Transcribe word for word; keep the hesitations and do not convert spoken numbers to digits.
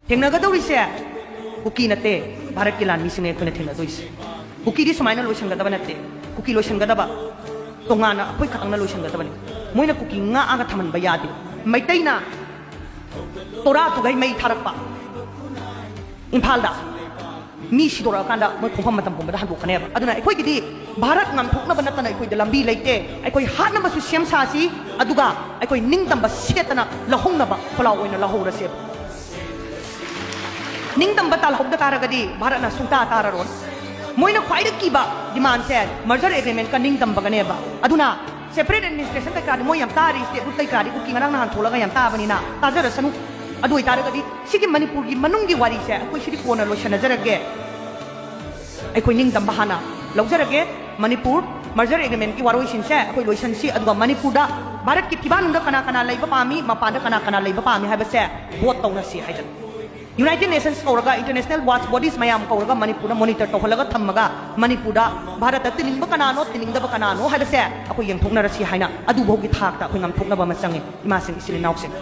ꯊꯦꯡꯅꯒꯗꯧꯔꯤꯁꯦ ꯀꯨꯀꯤ ꯅꯠꯇꯦ, ꯚꯥꯔꯠꯀꯤ ꯂꯥꯟꯃꯤꯁꯤꯡꯅ ꯑꯩꯈꯣꯏꯅ ꯊꯦꯡꯅꯗꯣꯏꯁꯦ꯫ ꯀꯨꯀꯤꯗꯤ ꯁꯨꯃꯥꯏꯅ ꯂꯣꯏꯁꯤꯟꯒꯗꯕ ꯅꯠꯇꯦ꯫ ꯀꯨꯀꯤ ꯂꯣꯏꯁꯤꯟꯒꯗꯕ ꯇꯣꯉꯥꯟꯅ ꯑꯩꯈꯣꯏ ꯈꯛꯇꯪꯅ ꯂꯣꯏꯁꯤꯟꯒꯗꯕꯅꯤ꯫ ꯃꯣꯏꯅ ꯀꯨꯀꯤ ꯉꯥꯛꯑꯒ ꯊꯝꯍꯟꯕ ꯌꯥꯗꯦ꯫ ꯃꯩꯇꯩꯅ ꯇꯣꯔꯥ ꯇꯨꯒꯩ ꯃꯩ ꯊꯥꯔꯛꯄ ꯏꯝꯐꯥꯜꯗ, ꯃꯤ ꯁꯤꯗꯣꯔꯛꯑꯀꯥꯟꯗ ꯃꯣꯏ ꯈꯣꯡꯐꯝ ꯃꯇꯝ ꯄꯨꯝꯕꯗ ꯍꯟꯗꯣꯛꯀꯅꯦꯕ꯫ ꯑꯗꯨꯅ ꯑꯩꯈꯣꯏꯒꯤꯗꯤ ꯚꯥꯔꯠ ꯉꯥꯛꯊꯣꯛꯅꯕ ꯅꯠꯇꯅ ꯑꯩꯈꯣꯏꯗ ꯂꯝꯕꯤ ꯂꯩꯇꯦ꯫ ꯑꯩꯈꯣꯏ ꯍꯥꯠꯅꯕꯁꯨ ꯁꯦꯝ ꯁꯥꯁꯤ, ꯑꯗꯨꯒ ꯑꯩꯈꯣꯏ ꯅꯤꯡꯇꯝꯕ ꯁꯦꯠꯇꯅ ꯂꯧꯍꯧꯅꯕ ꯈꯣꯜꯂꯥꯎ ꯑꯣꯏꯅ ꯂꯧꯍꯧꯔꯁꯦꯕ꯫ ꯅꯤꯡꯇꯝꯕ ꯇꯥꯜꯍꯧꯗ ꯇꯥꯔꯒꯗꯤ ꯚꯥꯔꯠꯅ ꯁꯨꯡꯇꯥ ꯇꯥꯔꯔꯣꯏ꯫ ꯃꯣꯏꯅ ꯈ꯭ꯋꯥꯏꯗꯒꯤ ꯀꯤꯕ demandꯁꯦ merger agreementꯀ ꯅꯤꯡꯇꯝꯕꯒꯅꯦꯕ꯫ ꯑꯗꯨꯅ separate administration ꯀꯩꯀꯥꯗꯤ ꯃꯣꯏ ꯌꯥꯝ ꯇꯥꯔꯤ, state root ꯀꯩꯀꯥꯗꯤ ꯀꯨꯀꯤ ꯉꯔꯥꯡ ꯅꯍꯥꯟ ꯊꯣꯛꯂꯒ ꯌꯥꯝ ꯇꯥꯕꯅꯤꯅ ꯇꯥꯖꯔꯁꯅꯨ꯫ ꯑꯗꯨ ꯑꯣꯏꯇꯥꯔꯒꯗꯤ ꯁꯤꯒꯤ ꯃꯅꯤꯄꯨꯔꯒꯤ ꯃꯅꯨꯡꯒꯤ ꯋꯥꯔꯤꯁꯦ ꯑꯩꯈꯣꯏ ꯁꯤꯗꯤ ꯀꯣꯟꯅ ꯂꯣꯏꯁꯤꯟꯅꯖꯔꯒꯦ꯫ ꯑꯩꯈꯣꯏ ꯅꯤꯡꯇꯝꯕ ꯍꯥꯟꯅ ꯂꯧꯖꯔꯒꯦ꯫ ꯃꯅꯤꯄꯨꯔ merger agreementꯀꯤ ꯋꯥꯔꯣꯏꯁꯤꯟꯁꯦ ꯑꯩꯈꯣꯏ ꯂꯣꯏꯁꯤꯟꯁꯤ, ꯑꯗꯨꯒ ꯃꯅꯤꯄꯨꯔꯗ ꯚꯥꯔꯠꯀꯤ ꯐꯤꯕꯥꯛꯅꯨꯡꯗ ꯀꯅꯥ ꯀꯅꯥ ꯂꯩꯕ ꯄꯥꯝꯃꯤ, ꯃꯄꯥꯟꯗ ꯀꯅꯥ ꯀꯅꯥ ꯂꯩꯕ ꯄꯥꯝꯃꯤ ꯍꯥꯏꯕꯁꯦ vote ꯇꯧꯅꯁꯤ ꯍꯥꯏꯗꯅ꯫ United Nations ꯀꯧꯔꯒ, international watch bodies ꯃꯌꯥꯝ ꯀꯧꯔꯒ ꯃꯅꯤꯄꯨꯔꯗ monitor ꯇꯧꯍꯜꯂꯒ ꯊꯝꯃꯒ ꯃꯅꯤꯄꯨꯔꯗ ꯚꯥꯔꯠꯇ ꯇꯤꯟꯅꯤꯡꯕ ꯀꯅꯥꯅꯣ, ꯇꯤꯟꯅꯤꯡꯗꯕ ꯀꯅꯥꯅꯣ ꯍꯥꯏꯕꯁꯦ ꯑꯩꯈꯣꯏ ꯌꯦꯡꯊꯣꯛꯅꯔꯁꯤ ꯍꯥꯏꯅ ꯑꯗꯨꯐꯥꯎꯒꯤ ꯊꯥꯛꯇ ꯑꯩꯈꯣꯏ ꯉꯥꯡꯊꯣꯛꯅꯕ ꯑꯃ ꯆꯪꯉꯤ, ꯏꯃꯥꯁꯤꯡ, ꯏꯆꯤꯜ ꯏꯅꯥꯎꯁꯤꯡ꯫